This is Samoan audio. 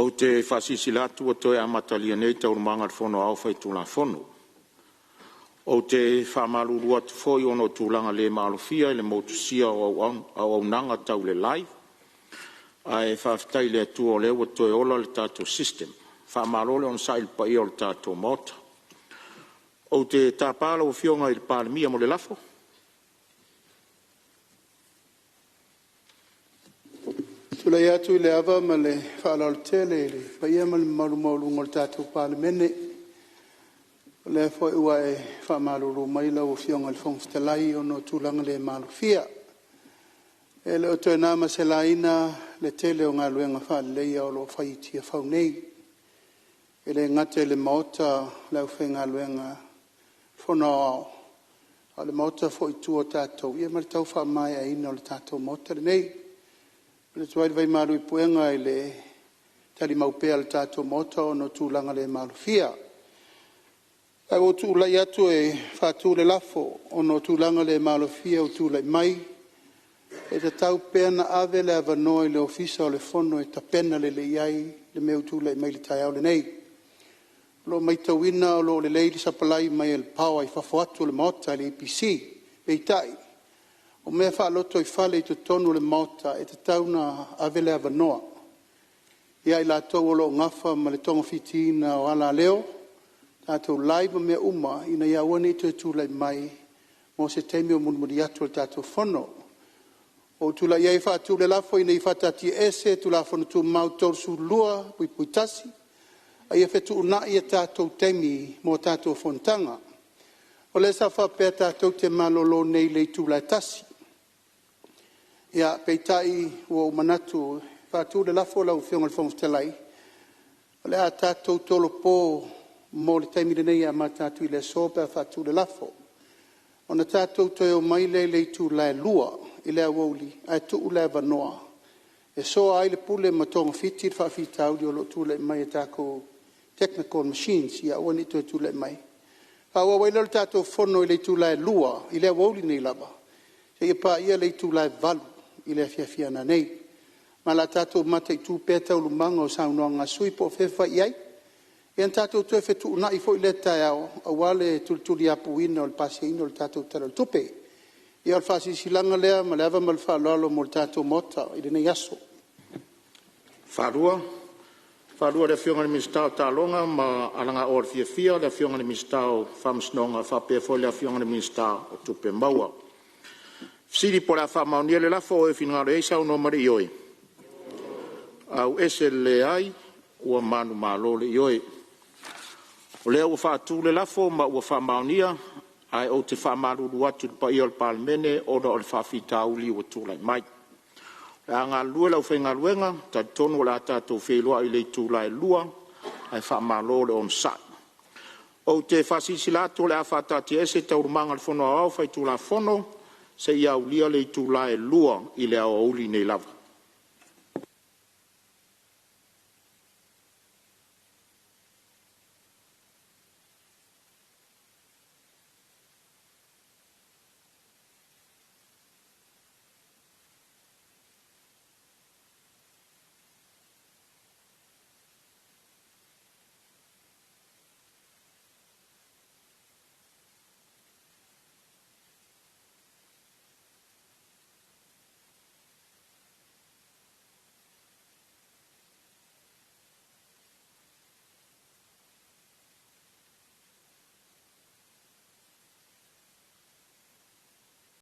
Ou te faasilasila atu ua toe amatalia nei Taualumaga a le Fono Aoao Faitulafono. Ou te faamalulu atu foi ona o tulaga le maalofia i le motusia o auaunaga tau le live, ae faafetai i le Atua o lea ua toe ola le tatou system. Faamalo le onosai i le paia o le tatou Maota. Ou te tapa lau Afioga i le Palemia mo le lafo. Ou te tulai atu i le ava ma le faaaloalo tele i le paia ma le mamalu maualuga o le tatou Palemene, o lea foi ua e faamalulu mai lau Afioga i le Fofoga Fetalai ona o tulaga le maalofia. E le o toe na ma se laina le tele o galuega faaleleia o lo o fai i Tiafau nei, e le gata i le Maota o le aufaigaluega o le Fono Aoao, a o le Maota foi i tua o tatou, ia ma le tau faamaeaina o le tatou Maota lenei. E momoli atu ai le vaimalu i puega i le talimau pea o le tatou Maota ona o tulaga le maalofia. Ae ua ou tulai atu e faatu le lafo, Ona o tulaga le maalofia ua tulai mai, e tatau pea ona ave le avanoa i le Ofisa o le Fono e tapena lelei ai le mea ua tulai mai i le taeao lenei. O lo o matauina o lo o lelei le sapalai mai o le power i fafo atu o le Maota i le EPC. Peitai, o mea faalotoifale i totonu o le Maota, e tatau ona ave le avanoa ia i latou o lo o nafa ma le togafitiina o alaleo, tatou live ma mea uma, ina ia aua ne i toe tulai mai mo se taimi o mulimuli atu o le tatou Fono. Ua ou tulai ai e faatu le lafo, Ina ia faataatiaese Tulafono Tumau 32(1), a ia fetuunai a tatou taimi mo tatou fonotaga. O lea sa faapea tatou te malolo nei i le itula e 1:00, peitai ua ou manatu e faatu le lafo lau Afioga i le Fofoga Fetalai, O le a tatou tolopo mo le taimi lenei e amata atu i le aso pe a faatu le lafo. Ona tatou toe omai lea i le itula e 2:00 i le aoauli ae tuu le avanoa e soa ai le pule ma togafiti le faafitauli o lo o tulai mai i tatou technical machines ia aua ne i toe tulai mai. Faaauau ai lea o le tatou Fono i le itula e 2:00 i le aoauli nei lava seia paia le itula e 8:00 i le afiafi a nanei. Ma o le a tatou mataitu pea taualumaga o saunoaga a sui usufono po o fea e fai i ai. Ia ona tatou toe fetuunai foi lea taeao aua le tulituliapuina o le pasiaina o le tatou Tala o le Tupe. Ia o le faasilasilaga lea ma le ava ma le faaaloalo mo le tatou Maota i lenei aso. E faataloa i le Afioga i le Minisita o Taaloga ma Aganoa li Fiafia, le Afioga i le Minisita o Faamasinoga faapea foi le Afioga i le Minisita o Tupe Maua. Po o le a faamaonia le lafo, o e finagalo ai saunoa ma le ioe. Ioe. O lea ua faatu le lafo ma ua faamaonia, ae ou te faamalulu atu i le paia o le Palemene ona o le faafitauli ua tulai mai. O le a galulue le aufaigaluega, talitonu o le a tatou feiloai i le itula e 2:00, ae faamalo le onosai. Ou te faasilasila atu o le a faataatiaese Taualumaga a le Fono Aoao Faitulafono seia aulia le itula e 2:00 i le aoauli nei lava.